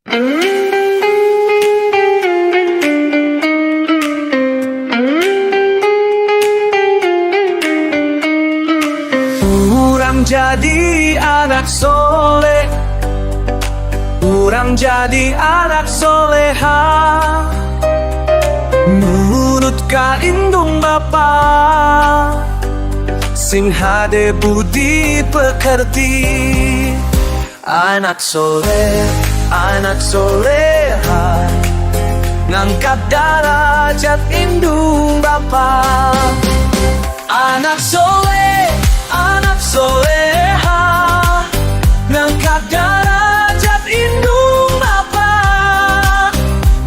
Urang jadi anak soleh, urang jadi anak soleha, nurut ka indung bapa, sing hade budi pekerti. Anak soleh, anak soleha, ngangkat darajat indung bapa. Anak soleh, anak soleha, ngangkat darajat indung bapa.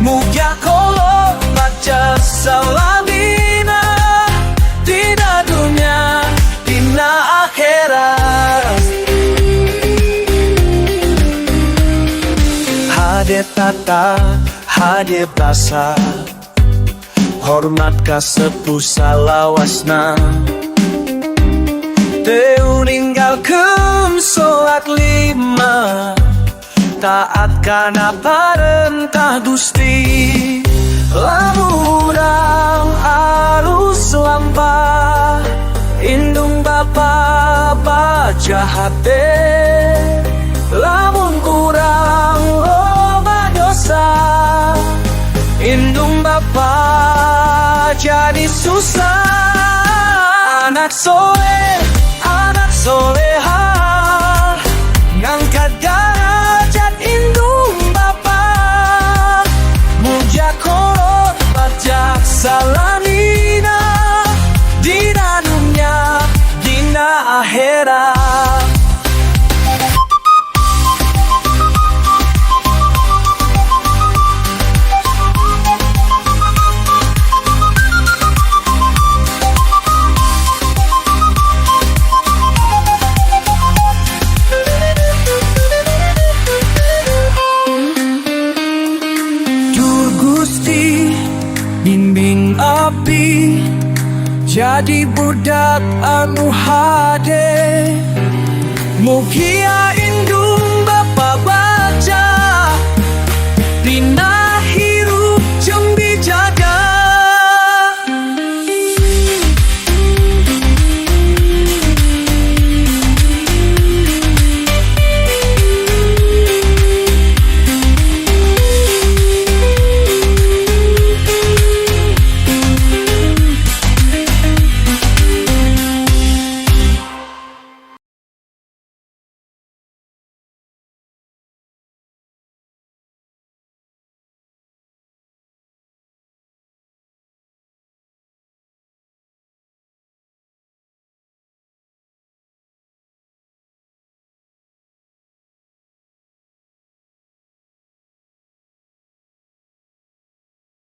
Mugia kolot bagja salamina, dina dunia, dina akhirat. Hade tata, hade basa, hormat ka sepuh salawasna. Teu ninggalkeun salat lima, taat kana parentah Gusti. Lamun urang alus lampah, indung bapa bagja hate. Lamun kurang loba dosa, indung bapa jadi susah. Anak soleh, anak soleha, ngangkat darajat indung bapa. Mugia kolot bagja salamina, dina dunya, dina akhirat. Duh Gusti, bimbing abdi jadi budak anu hade. Mugia